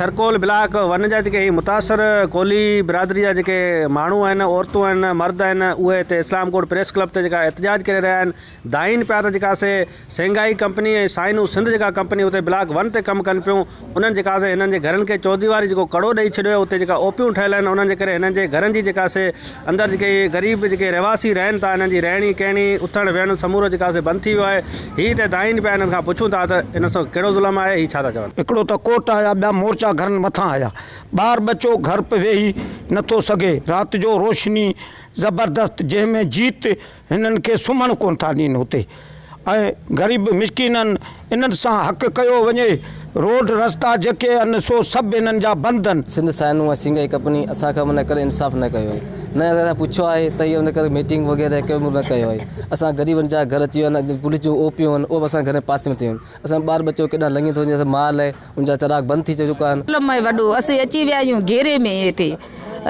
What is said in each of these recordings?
Thar Coal block one جا جيڪي هي متاثر ڪولهي برادري جا جيڪي ماڻهو آهن عورتون آهن مرد آهن اهي هتي اسلام ڪوٽ پريس ڪلب تي جيڪا احتجاج ڪري رهيا آهن دانهين پيا ته جيڪا سي سينگائي ڪمپني ۽ سائنو سنڌ جيڪا ڪمپني اتي بلاڪ ون تي ڪم ڪن پيون انهن جيڪا سي هنن جي گهرن کي چوديواري جيڪو ڪڙو ڏئي ڇڏيو آهي اتي جيڪا اوپيون ٺهيل آهن انهن جي ڪري هنن جي گهرن جي جيڪا سي اندر جيڪي غريب جيڪي رهواسي رهن ٿا انهن جي رهڻي ڪهڻي اٿڻ ويهڻ سمورو جيڪا سي بند ٿي ويو آهي هي هتي دانهين پيا انهن کان پڇون ٿا ته ان سان ڪهڙو ظلم آهي هي ڇا ٿا چون. هڪڙو ته ڪوٽ آيا ٻيا مورچا گهرن مٿان آيا ٻار ٻچو گهر پ ويهي نٿو سگهي رات جو روشني زبردست جنهن ۾ جيت هنن کي سمهڻ ڪونه ٿا ڏين هتي ۽ غريب مسڪينن انهن سان حق ڪيو وڃي روڊ رستا جيڪي ان سو سڀ انهن جا بند ان. سنڌ سائنو ۽ سنگهي ڪپني اسان کان ان ڪري انصاف نه ڪيو آهي نه اسان کان پڇيو آهي ته هي ان ڪري ميٽنگ وغيره ڪيو نه ڪيو آهي اسان غريبن جا گهر اچي ويا آهن پوليس جون او پيون آهن اهي به اسان گهر جي پاسي ۾ ٿي ويون آهن اسان جو ٻار ٻچو ڪيڏانهن لنگهي ٿو وڃي اسان جو مال آهي ان جا چراغ بند ٿي چڪا آهن. ظلم آهي وڏو اسين اچي ويا آهيون گهيري ۾ هتي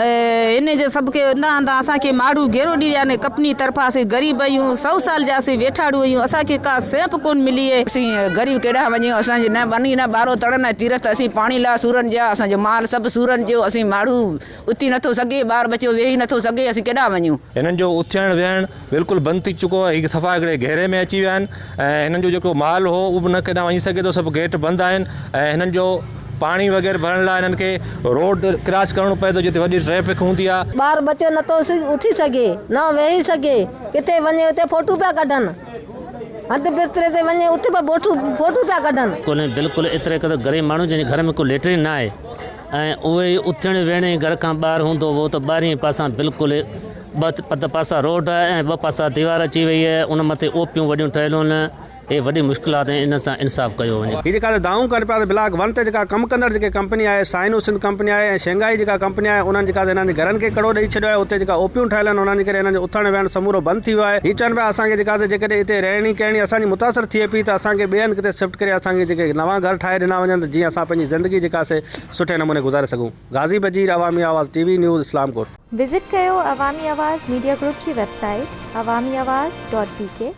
ان جي سڀ کي اندا اندا اسان کي ماڙهو گهيرو ڏئي ويا آهن ڪپني طرفان اسين غريب آهيون سئو سال جا اسين ويٺاڙو آهيون اسان کي ڪا سهپ ڪون ملي آهي. اسين غريب ڪيڏانهن وڃون اسان جي نه ٻني نه ٻارو تڙ نه تيرٿ اسين پاڻي لاء سورن جا اسان جو مال سڀ سورن جو اسين ماڙهو اٿي نٿو سگهي ٻار ٻچو ويهي نٿو سگهي اسين ڪيڏانهن وڃون. هنن جو اٿيڻ ويهڻ بلڪل بند ٿي چڪو آهي هي صفا هڪڙي گهيري ۾ اچي ويا آهن ۽ هنن جو جيڪو مال هو اهو به نه ڪيڏانهن وڃي سگهي ٿو سڀ گيٽ بند آهن ۽ هنن جو پاڻي وغيره ڀرڻ لاء هنن کي روڊ ڪراس ڪرڻو پئي ٿو جتي وڏي ٽريفڪ هوندي آهي. ٻار ٻچو نٿو اٿي سگهي نه ويهي سگهي ڪٿي وڃي اتي فوٽو پيا ڪڍن هنڌ بستري تي وڃي اتي به فوٽو پيا ڪڍن. ڪونهي بلڪل ايتري قدر غريب ماڻهو جنهن جي گهر ۾ ڪو ليٽرين نه آهي ۽ اهي ئي اٿڻ ويهڻ ئي گهر کان ٻاهر هوندو هو ته ٻاهرين پاسان بلڪل ٻه پاسا روڊ آهي ۽ ٻه پاسا ديوار اچي وئي آهي ان مٿي اوپيون وڏيون ٺهيل هن هي وڏي مشڪلات ۽ ان سان انصاف ڪيو وڃي. هي جيڪا دانهون ڪن پيا ته بلاڪ ون تي جيڪا ڪم ڪندڙ جيڪي ڪمپني آهي سائنو سنڌ ڪمپني آهي ۽ شنگهائي جيڪا ڪمپني آهي انهن جيڪا هنن جي گهرن کي ڪڙو ڏئي ڇڏيو آهي اتي جيڪا اوپيون ٺهيل آهن انهن جي ڪري هنن جو اٿڻ ويهڻ سمورو بند ٿي ويو آهي هي چون پيا اسان کي جيڪا جيڪڏهن هتي رهڻي ڪهڻي اسان جي متاثر ٿئي پئي ته اسان کي ٻئي هنڌ ڪٿي شفٽ ڪري اسان کي جيڪي نوان گهر ٺاهي ڏنا وڃن ته جيئن اسان پنهنجي زندگي جيڪا سي سٺي نموني گذاري سگهون Ghazi Bajeer Awami Awaz T V news Islamkot. Visit ڪيو عوامي آواز ميڊيا گروپ جي website Awami Awaz dot B K.